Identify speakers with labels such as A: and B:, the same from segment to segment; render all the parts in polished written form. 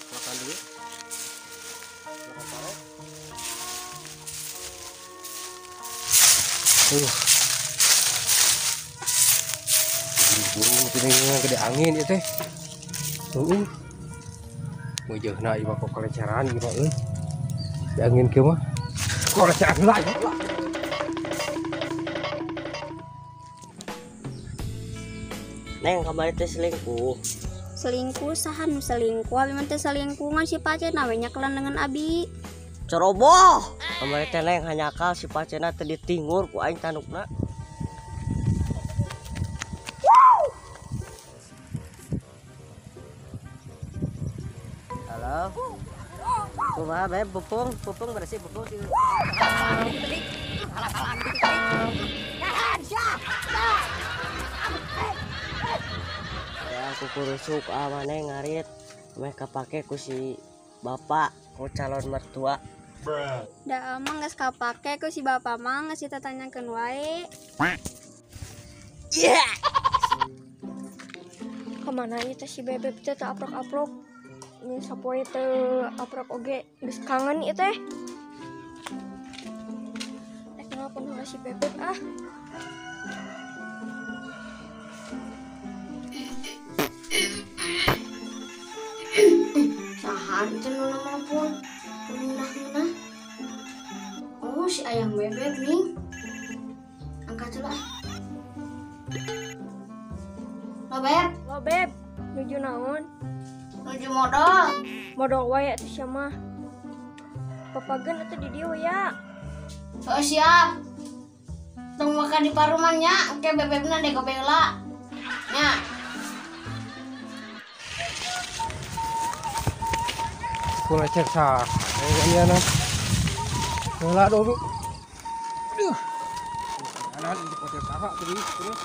A: Makan dulu, makan pare. Buru-buru ini gede angin itu teh. Meujeuna ieu mah koleceran ieu mah euy. Di angin kieu mah koleceran lah.
B: Neng kamari teh selingkuh.
C: Selingkuh saha nu selingkuh abi mah teh selingkuh ngan si Pacena we nyakelan dengan abi.
B: Ceroboh. Kamari teh neng hanyakal si Pacena teh ditingur ku aing tandukna. Halo. Kumaha beb pupung, pupung bersih pupung. Ya aku kurusuk amane ngarit meh kapake ku si bapak ku calon mertua.
C: Da emang geus kapake ku si bapak mah geus ditanyakeun wae.
B: Yeah.
D: Kamana ieu teh si bebeb teh teu aprok-aprok. Geus sapoe teu aprok oge geus kangen ieu teh. Rek nelpon heula si bebeb ah.
C: Saha itu nu nelpon? Nunah-nunah. Oh, si ayang bebeb nih. Angkat heula. Lo beb,
D: lo beb, nuju naon?
C: Nuju modal.
D: Modal wae atuh sia mah. Papageun atuh di dieu ya.
C: Oh, siap. Tong makan di paruman nya, engke bebebna dek heula. Nya.
A: Kulecer sah. Ini anak. Heula dulu. Aduh. Anak di poter saha tadi terus.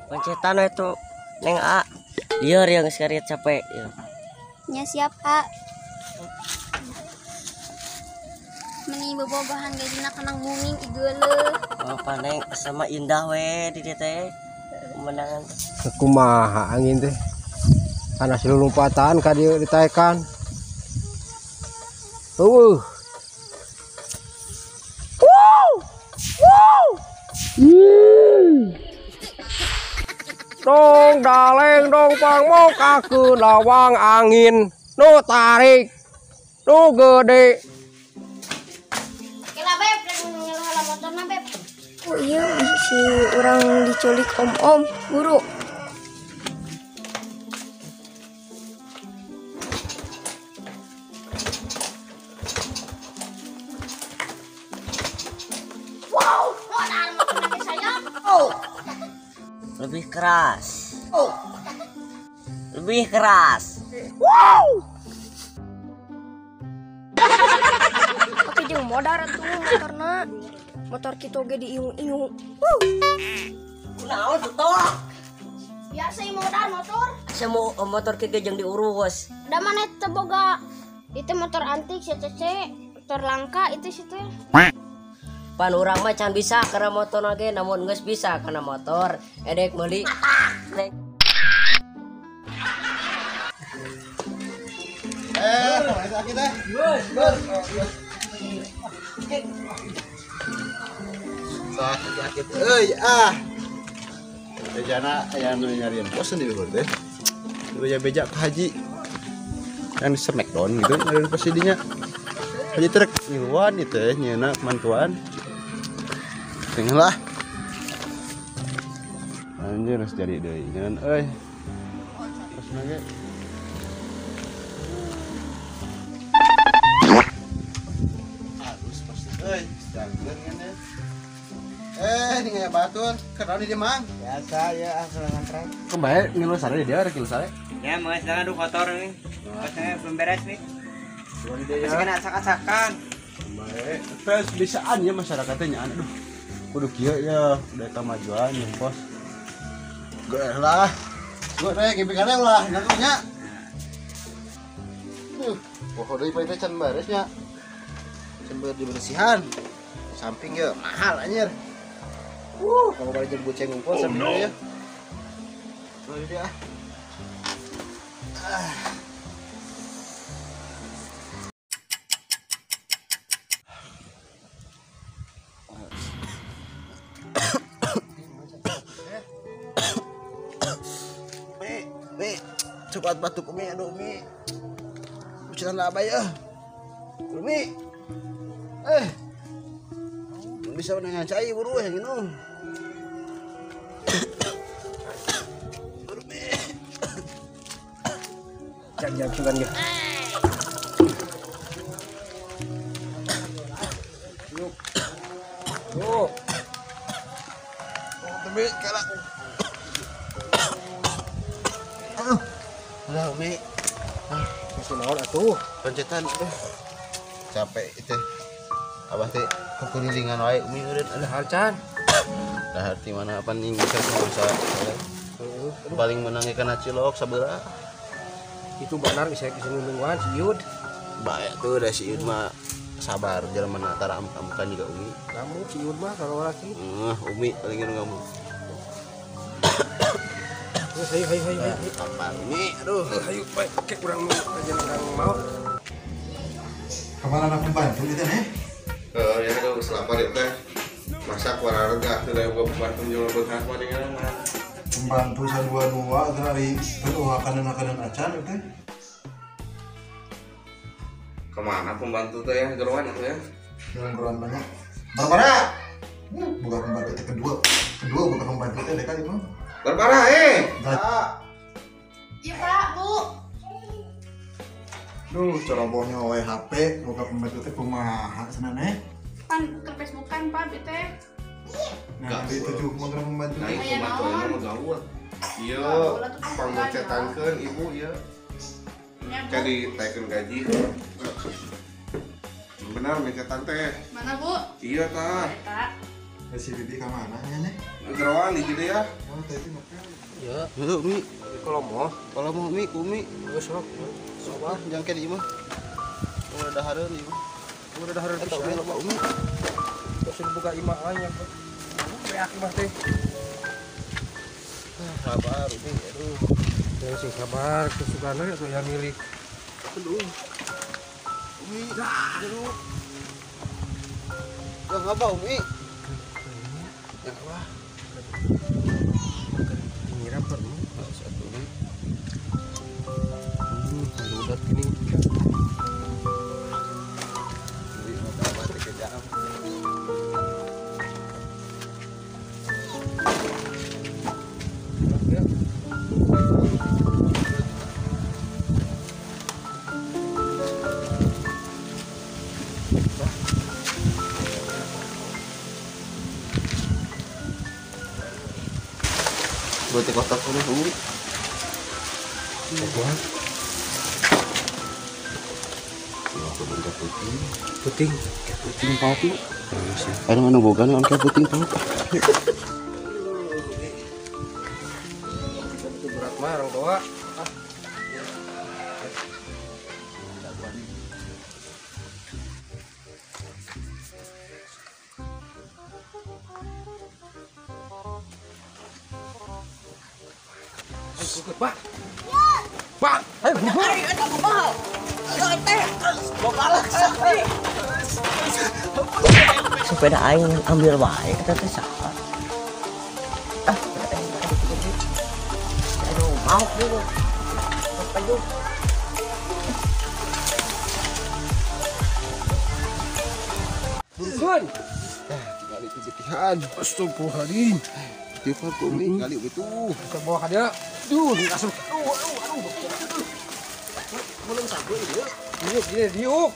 B: Pencetan itu neng A. Lieur yang sekalian capek ya.
C: Nya siap A. Meni bobogohan gajina kenang munging igeuleuh.
B: Oh paneng sama indah we di dieu teh. Pemandangan.
A: Kumaha angin teh. Kana silumpatan ka dieu ditaekan. Eueuh. Wow! Wow! Dong daleng dong pangmokakeun lawang angin nu tarik nu gede.
C: Kela beb, ngeluh motorna beb.
D: Oh iya si orang diculik om-om buru.
C: Wow, modal motorna ge sayang.
B: Oh. Lebih keras. Oh. Lebih keras.
D: Wow. Oke jeung modar atuh motorna. Motor kitu oge diingu-ingu.
B: Kunaon tuh toh?
C: Biasa modar motor.
B: Semua motor kitu jeung diurus.
C: Da mana teu boga itu motor antik si CC, motor langka itu situ.
B: Pan urang mah can bisa karena motor lagi, namun geus bisa karena motor. Edek meuli.
E: Sakit teh. Sakit euy ah. Bejana aya nu nyarian pos di luhur teh. Beja-beja ke haji. Yang di Smackdown gitu nyarian pos dinya. Haji trek ngiluan itu teh nyeuna mantuan. Tinggal lah. Anjir harus jadi deui nyeun euy. Terus nage. Halus pasti euy, jangkeun kan ya. Batur, kenal di dia mang.
B: Biasa ya, serangan trek.
E: Kembali ngilu sare di dia, rek ngilu sare.
F: Ya, mau sedang aduh kotor nih. Kotanya belum beres nih.
E: Masih
F: kena acak-acakan.
E: Baik, terus bisaan ya masyarakatnya aduh. Kudu kieu ya, udah kemajuan yang pos. Gue lah. Gue rek ngipikane ulah nangkepnya. Duh, pokoknya deui teh can beresnya. Can beres dibersihan. Samping ya mahal anjir. Kalau balik jeung boceng ngumpul sampai no. Ya. Tuh dia. Mi, cepat batuk Umi, aduh Umi. Ucapan lah abah ya. Umi. Bisa nanya cai buru yang minum.
A: Jangan jangan ya. Yuk. Yuk.
E: Umi kalah. Alah Umi.
A: Masih naon atuh?
E: Pencetan aduh. Capek itu. Abah teh kekelilingan wae Umi eureun
A: ada harcan.
E: Dahar ti mana apa ning bisa masa. Paling menang kana cilok sabeulah.
A: Itu benar bisa bisa nungguan si Yud.
E: Bae tuh da si Yud mah sabar jelema na tara amuk-amukan juga Umi.
A: Kamu si Yud mah kalau laki.
E: Umi paling ngamuk.
A: Terus hayu hayu hayu.
E: Kapan Umi? Aduh.
A: Hayu bae ke urang aja urang mau.
G: Kemana anak pembantu gitu nih?
H: Ya aduh selapar itu teh. Masak warga teh da boga pembantu jual beunghar mah dengan mah.
G: Pembantu sadua-dua dari makanan-makanan acan itu.
H: Kemana pembantu teh ya geroan itu ya?
G: Geroan banyak. Barbara. Buka pembantu teh kedua buka pembantu teh deka ieu mah.
H: Barbara eh.
C: Iya Pak, Bu.
G: Duh, cerobohnya wae HP, buka pembantu teh kumaha cenah neh?
I: Pan ke Facebookan Pak bi teh.
G: Nah, di tujuh kumaha pembantu.
H: Nah, pembantu ini mah gaul. Iya, pangmecetankeun ibu ieu. Jadi taikeun gaji. Benar mecetan teh.
I: Mana Bu?
H: Iya tah.
I: Eta.
G: Si Bibi ka mana nya neh?
H: Geroan di dieu ya.
G: Oh, teh itu ngopi.
A: Iya.
E: Heuh, Mi.
A: Kalau mau,
E: kalau mau Mi, ku Mi.
A: Geus sok.
E: Coba jangke di imah. Udah dahareun ieu mah.
A: Udah dahareun
E: eta Umi loba Umi.
A: Terus buka imah lain ya. Beak imah teh.
E: Sabar Umi, aduh.
A: Ya sing sabar kesukana atuh ya milik.
E: Aduh. Umi, aduh. Yang apa Umi? Yang apa?
A: Ngira perlu.
E: Satu Umi.
A: Udah gini.
E: Umi mata mati kejam. Buat kotak dulu, Umi. Puting,
A: puting,
E: puting papi. Ada mana boga nih, kayak puting papi.
A: Itu berat mah orang tua. Pak, Pak, ayo,
B: sepeda aing ambil wae eta teh saha? Ah, sepeda aing aduh, mau dulu. Aduh.
A: Buruan.
E: Kali itu getihan.
A: Astagfirullahaladzim.
E: Tipe Umi kali itu.
A: Ke bawah ka Duh, langsung. Aduh, aduh, aduh.
E: Belum sampai ieu.
A: Diuk, dia diuk.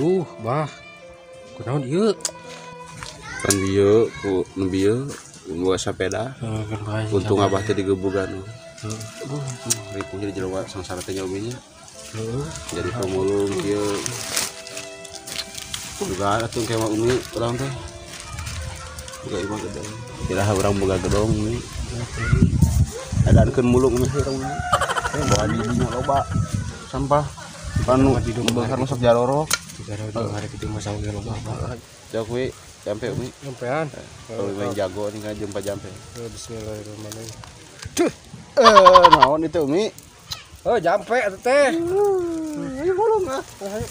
A: Tuh, bah. Kunaon ieu?
H: Kan bieu ku nu bieu bawa sepeda. Untung abah teh digebugan. Ripuh jadi jelema sangsara teh nya umi nya. Jadi pemulung kieu. Juga atuh ke mah umi urang teh. Boga imah gedong. Kira urang boga gedong umi. Adankeun mulung umi urang mah. Bawa di dinya loba sampah. Panu beunghar masuk jarorok.
A: Jarorok hari kitu mah saung loba banget.
H: Jauh we jampe umi.
A: Jampean.
H: Kalau main jago nih kan jumpa jampe.
A: Bismillahirrahmanirrahim.
H: Naon itu umi?
A: Oh, jampe atuh teh.
H: Ayo mulung ah.
A: Ayo.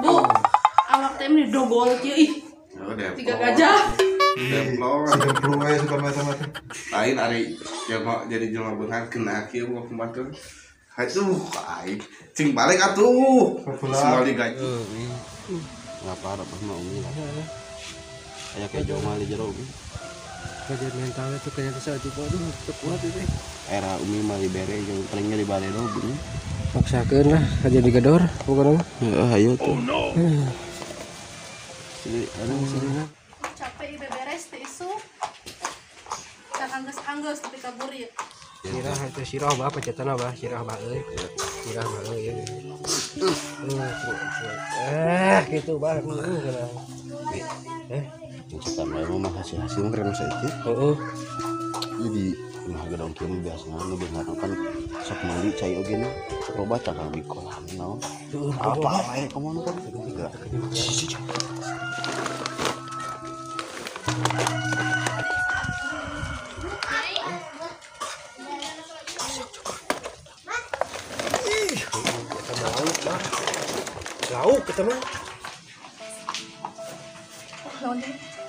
I: Bu, awak teh ini dogol kieu ih. Tiga gajah.
H: Demplon.
G: Demplon we suka macam-macam.
H: Lain ari jelema jadi jelema beunghar kena kieu boga pembantu. Aduh, aing cing balik atuh. Semua digaji. Ngapa arep mah umi lah. Aya kejo mah di jero umi.
A: Kajian mentalnya tuh kayaknya bisa aja aduh teu kuat itu.
H: Era umi mah dibere jeung palingnya di baledo umi.
A: Paksakeun lah kajian digedor pokona mah.
H: Heeh, hayu tuh. Sini, aduh sini.
I: Capek beberes teh isuk. Can anggeus-anggeus tapi kaburit.
A: Sirah itu sirah bah pecetana bah sirah bah euy. Sirah bah euy. Gitu bah kana.
H: Pencetan wae mah hasil-hasil mah keren saeutik.
A: Heeh.
H: Jadi mah gedong kieu biasana nu beunghar kan sok mandi cai oge na. Sok loba cangkang di kolam naon. Apa wae komo kan.
A: Lauk kita mah.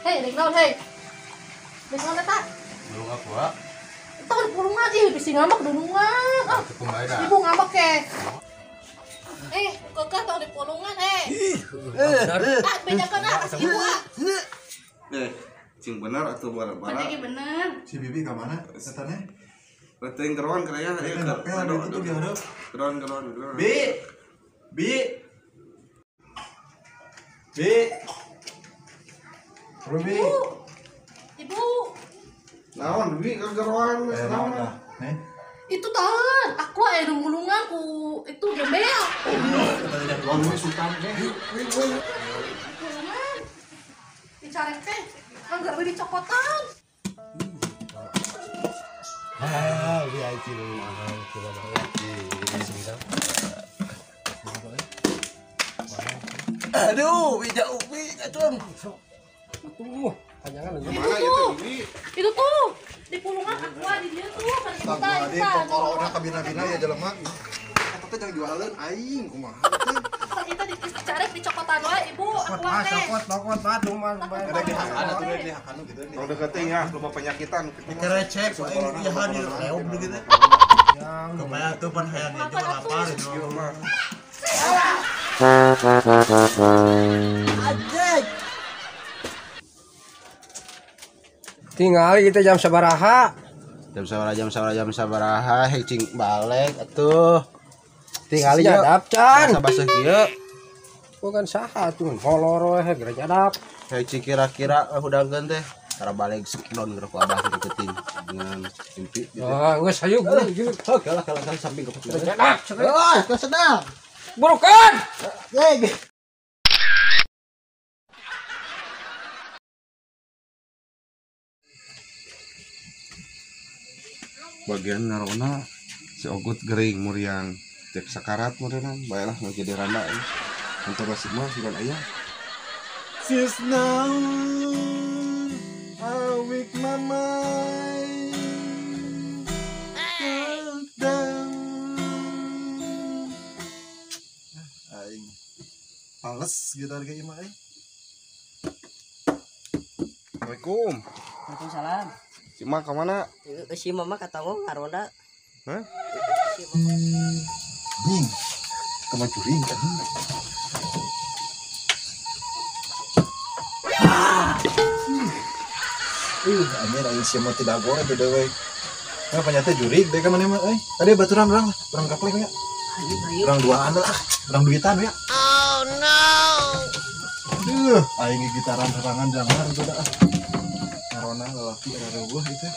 I: Hei, rek naon hei. Rek naon eta?
H: Belum aku ah.
I: Eta kan pulungan ih bisi ngambek dunungan. Ah. Ibu ngambek ke. Kekeh tong di pulungan eh. Ah, bejakeun ah kasih ibu ah.
H: Cing bener atuh bara-bara.
I: Cing bener.
G: Si Bibi ka mana etana?
H: Leteng keroan keraya
G: itu diharap.
H: Keroan keroan.
E: Bi. Bi. Bi.
G: Ruby.
I: Ibu.
H: Naon Bi keroan naon?
G: Nih.
I: Itu tahan, aku aya nungulungan ku itu gembel.
H: Oh no. Lawan sultan teh.
I: Pulungan. Dicarek teh, anggar we dicokotan.
A: Ah, bi aji lu
E: Aduh, bija ubi kacung.
A: Atuh, panjangan lagi.
H: Mana itu ubi?
I: Itu tuh di pulungan aku di dia tuh kan kita.
G: Tadi corona kabina-bina ya jelema. Eta teh jangan jualeun aing kumaha teh.
I: Kita dicarek dicokotan wae ibu, aku teh.
A: Cokot, cokot batu mah.
G: Ada di hakan atuh di hakan gitu.
H: Kalau deket teh ya, loba penyakitan.
E: Kerecek aing ieu hadir leog gitu. Kumaha tuh pan hayang itu lapar itu mah.
B: Anjing.
A: Tinggal kita jam sabaraha.
H: Jam sabaraha jam sabaraha jam sabaraha hei cing balik atuh. Tinggal
A: nyadap can.
H: Basa-basa kieu.
A: Bukan saha tuh holor we geura nyadap.
H: Hei cing kira-kira hudangkeun teh. Cara balik sekilon geura ku abah deketin dengan impi gitu.
A: Ah, geus hayu.
H: Oh, kalah kalah kalah samping ke.
A: Nyadap.
B: Oh, geus sedap.
A: Burukan.
B: Hei.
H: Bagian narona si Ogut gering muriang cek sakarat muriang baiklah nggak jadi randa ini untuk nasib mah bukan ayah
E: sis now I wake my mind down
G: aing pales gitu harga imah eh.
H: Assalamualaikum.
B: Waalaikumsalam.
H: Si Mak kemana?
B: Si Mama kata mau ngaronda.
H: Hah?
B: Si Mama.
G: Ding. Kemana curing kan? Ih, anjir aing sia mah tidak gore tuh dewe. Nah, panyata jurig deh ka maneh mah euy. Tadi baturan urang lah, urang gaplek ya. Urang duaan lah, urang duitan ya.
C: Oh no.
G: Aduh, aing gitaran serangan jangan tuh dah. Ngarona lalaki rareueuh itu.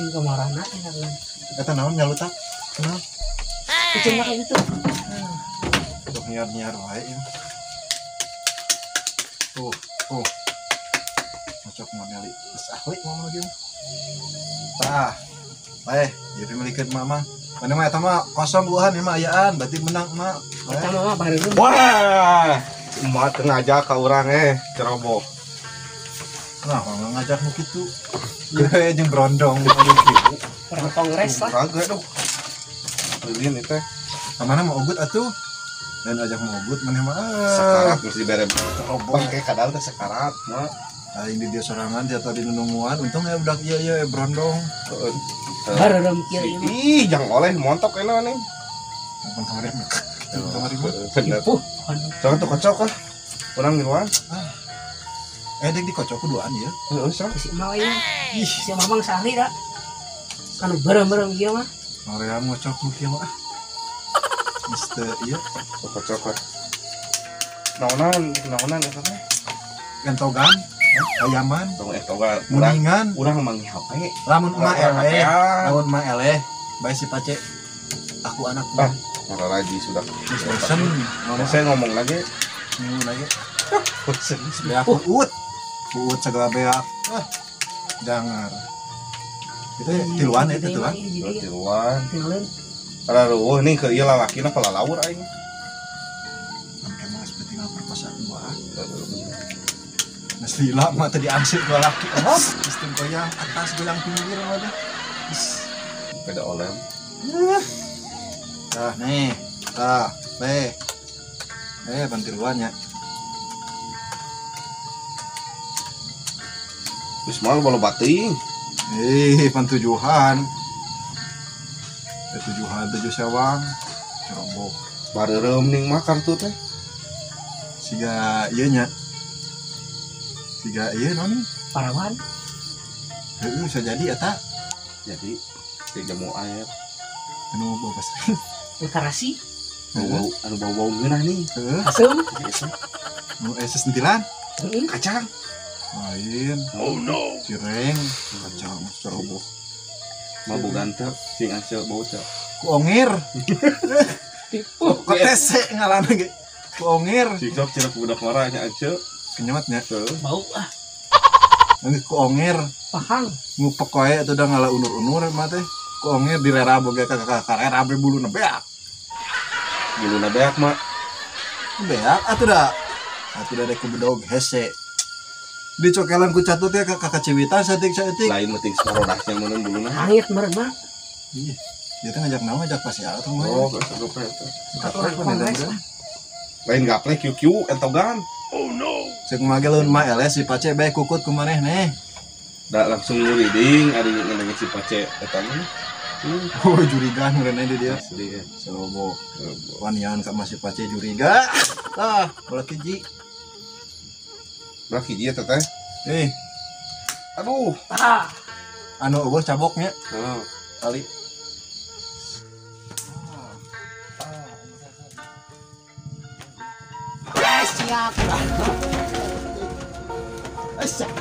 B: Ting kamarana eta kan.
G: Eta naon nyalutak? Kenal?
B: Itu mah itu.
G: Tuh nyiar-nyiar wae ieu. Tuh, tuh. Cocok modeli. Geus ahli ngomong lagi. Tah. Bae, ieu pimilikeun mama. Mana mah eta mah kosong buahan ieu mah ayaan, berarti menang emak.
B: Eta mah bareureum.
H: Wah, emak teu ngajak ka urang ceroboh.
G: Nah, kalau ngajak nu kitu. Ieu jeung brondong nu kitu.
B: Urang kongres lah.
H: Kagak duh. Ulin itu.
G: Kamana mau ugut atuh? Dan ajak mau ugut maneh mah.
H: Sekarat mesti dibere
G: ceroboh.
H: Bangke kadal teh sekarat mah.
G: Aing di dia sorangan dia tadi nununguan, untung ya budak ieu ieu brondong.
B: Bareureum kieu ieu.
H: Ih, jangan oleh montok enak nih.
G: Kapan kamari mah? Kamari mah.
H: Bener. Jangan tuh kocok ah. Urang ngiluan.
G: Dek dikocok kuduan ya.
H: Heeh, sok.
B: Si emak ieu. Ih, si mamang sahli da. Kanu bareureum kieu mah.
G: Hoream ngocok nu kieu mah. Mister ieu
H: kocok ah. Naonan, naonan eta teh.
G: Entogan, ayaman,
H: tong entogan,
G: muningan,
H: urang manggih HP.
G: Lamun emak eleh, lamun emak eleh, bae si Pace. Aku anakku.
H: Ah, marah lagi sudah.
G: Bosen.
H: Saya ngomong lagi.
G: Ngomong lagi.
H: Bosen.
G: Beak uut. Uut segala beak. Ah, jangan. Itu tiluan ya, tiluan.
H: Tiluan. Aduh, nih ke ieu lalakina palalaur aing.
G: Sampai mah geus tinggal perkosa dua. Geus lila mah tadi ansip dua laki. Oh, sistem goyang atas goyang pinggir mah teh.
H: Beda olem.
G: Tah nih, tah, be. Bantiluan ya.
H: Geus mah balo bating.
G: Pan tujuhan. Tujuhan tujuh sewang. Ceroboh.
H: Bareureum ning mah kartu teh.
G: Siga ieu nya. Siga ieu naon?
B: Parawan.
G: Heueuh bisa jadi eta.
H: Jadi siga jamu air.
G: Anu bau pasir.
B: Karasi.
H: Bau anu bau-bau ngeunah nih.
G: Heeh.
B: Asem.
G: Nu sesentilan.
H: Kacang.
G: Lain.
H: Oh no.
G: Cireng, kacang ceroboh.
H: Mabuk ganteng, sing asal bau teh.
G: Ku ongir. Tipu. Kotese ngalan ge. Ku ongir.
H: Sikap cilak budak marah nya aja.
G: Kenyot nya.
B: Bau ah.
G: Nangis ku ongir.
B: Pahang.
G: Ngupek wae atuh da ngala unur-unur mah teh. Ku ongir direrab ge ka karerab buluna beak.
H: Buluna beak mah.
G: Beak atuh da. Atuh da ku bedog hese. Dicokelan ku catut ya ka kaciwitan saeutik-saeutik.
H: Lain penting sarodasnya meureun buluna.
B: Hangit meureun mah.
G: Iya. Dia teh ngajak naon ngajak pas ya atuh mah.
H: Oh, geus gaplek eta. Lain gaplek kieu-kieu entogan. Oh no.
G: Ceuk mah ge lamun mah eleh si Pace bae kukut ku maneh neh.
H: Da langsung nguriding ari ngeunang si Pace eta mah.
G: Oh, jurigan meureun di dia.
H: Asli.
G: Ceroboh. Wanian ka masih Pace juriga. Tah, bola hiji.
H: Berapa hiji eta teh? Aduh.
B: Ah.
G: Anu eueuh caboknya.
H: Heeh.
G: Kali.
B: Siap.
E: Siap. Siap.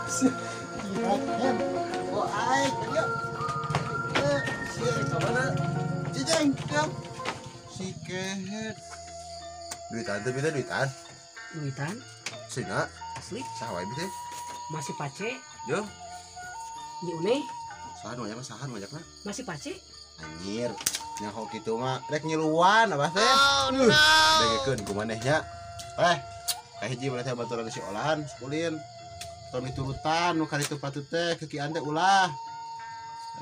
E: Siap. Oh, ai, ya. Si mana? Ciceng, si kehet. Duitan teh beda duitan.
B: Duitan?
E: Sina.
B: Asli.
E: Saha wae teh?
B: Masih Pace.
E: Yo.
B: Nyi Une.
E: Saha nu aya mah saha nu ajakna?
B: Masih Pace.
E: Anjir. Nyaho kitu mah rek nyiluan abah teh.
C: Oh no.
E: Degekeun ku maneh nya. Kahiji berarti baturan si olahan sekulin. Tong diturutan nu karitu patut teh kekian teh ulah.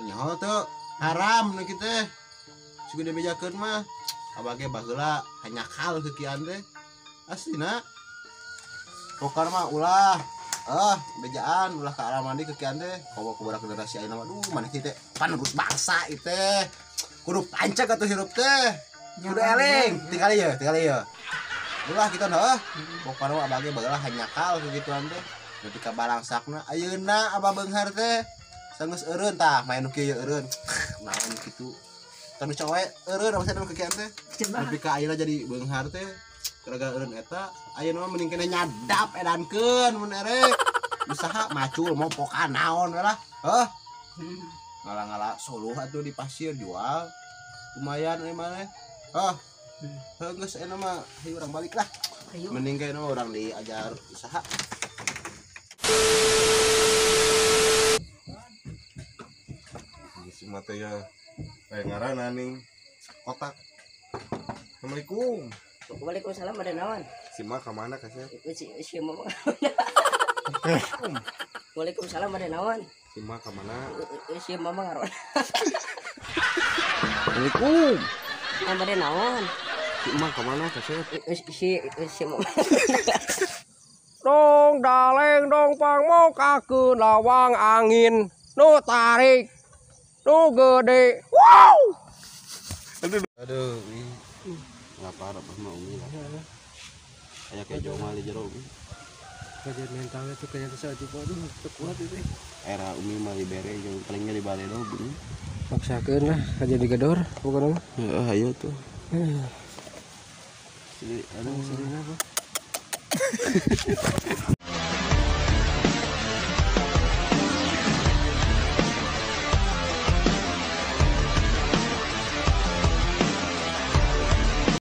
E: Nyaho teu haram nu kitu teh. Siga dibejakeun mah. Abah ge baheula hanyakal kekian teh. Aslina. Pokar mah ulah. Ah, bejaan ulah ka alam mandi kekian teh. Komo ku budak generasi ayeuna mah duh maneh teh panerus bangsa ieu teh. Kudu pancak atuh hirup teh. Kudu eling, tinggali ye, tinggali ye. Ulah kita heuh. Pokona mah abah ge bageula hanyakal kegituan teh. Nepi ka balangsakna ayeuna abah beunghar teh. Sanggeus eureun tah main nu kieu eureun. Naon kitu. Tanu cowe eureun abah nu kieu teh. Nepi ka ayeuna jadi beunghar teh. Gara-gara eureun eta ayeuna mah mending kene nyadap edankeun mun erek. Usaha macul mau pokan naon we lah. Heuh. Ngala-ngala suluh atuh di pasir jual. Lumayan euy maneh. Heuh. Heuh geus ayeuna mah hayu urang balik lah. Mending kene urang diajar usaha.
H: Si mah teh ya aya ngaranna ning kotak. Assalamualaikum.
B: Waalaikumsalam ada naon?
H: Si mah ka mana kasih?
B: Si mah. Waalaikumsalam ada naon?
H: Si mah ka mana?
B: Si mah ngaron.
H: Assalamualaikum.
B: Ada naon?
H: Si mah ka mana kasih?
B: Si mah.
A: Dong daleng dong pangmokakeun lawang angin nu tarik nu gede. Wow.
H: Aduh. Lapar apa mah umi lah. Aya kejo mah di jero umi.
A: Kajian mentalnya tuh kayaknya saat itu aduh kuat itu.
H: Era umi mah dibere jeung palingnya di baledo bumi.
A: Paksakeun lah kajian digedor pokona mah.
H: Heeh hayu tuh. Sini aduh
A: sini apa?